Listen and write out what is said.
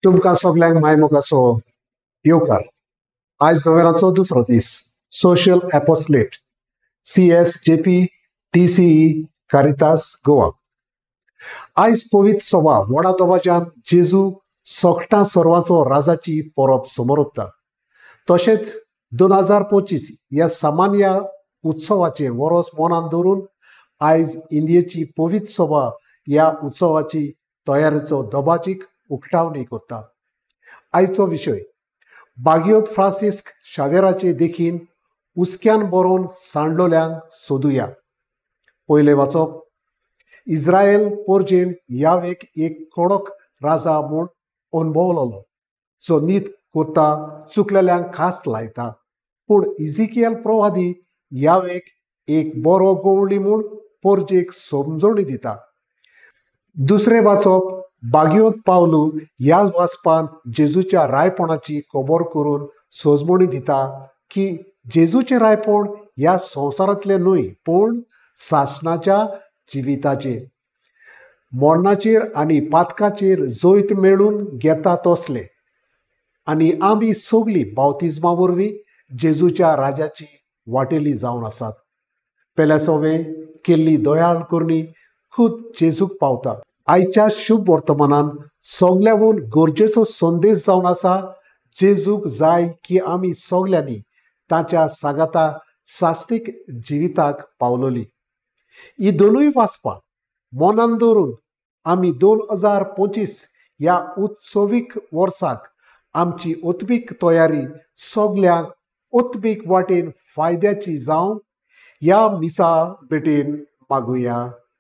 तुमकां सगल्यांक मायमोगाचो येवकार. आयज नोव्हेंबराचो दुसरो दीस. Social apostolate CSJP TCE Caritas Goa. आयज पवित्र सभा व्हडा दबाज्यान जेजू सोकटां सर्वांचो राजाची परब समोर. तशेंच 2025 ह्या सामान्य उत्सवाचे वरस मनान धरून आयज इंडियेची पवित्र सभा ह्या उत्सवाची तयारेचो दबाजीक उक्तावणी करता. आयचो विशय बागियोत फ्रांसिस्क शावेराचे देखीन हुस्क्यान बरोवन सांडलोल्यांक सोदुया. पयलें वाचप इस्रायल पोरजेन यावेक एक कडक राजा म्हूण अणभवलोलो, जो नीत करता, चुकलेल्यांक खास लायता. पूण इजिकियल प्रवादी यावेक एक बरो गवळी म्हूण पोरजेक समजवणी दिता. दुसरें वाचप बागियोत पावलू ह्या वाचपान जेजूच्या रायपणाची खबर करून सजमणी दिता की जेजूचें रायपण ह्या संवसारांतलें न्हय, पूण सासणाच्या जिविताचेर, मरणाचेर आनी पातकाचेर जैत मेळून घेता तसलें. आनी आमी सगळीं बावतिज्मा वरवीं जेजूच्या राजाची वाटेली जावन आसात. पेल्या सोवे केल्ली दयाळ करणी खूद जेजूक पावता. आयच्या शुभ वर्तमानान सगल्याहून गरजेचो संदेश जावन आसा, जेजूक जाय की आमी सगल्यांनी ताच्या सागाता साश्टीक जिविताक पावलोली. ही दोनूय वाचपां मनान दवरून आमी 2025 ह्या उत्सवीक वर्साक आमची ओत्मीक तयारी सगल्यांक ओत्मीक वाटेन फायद्याची जावं ह्या मिसा भेटेन मागुया.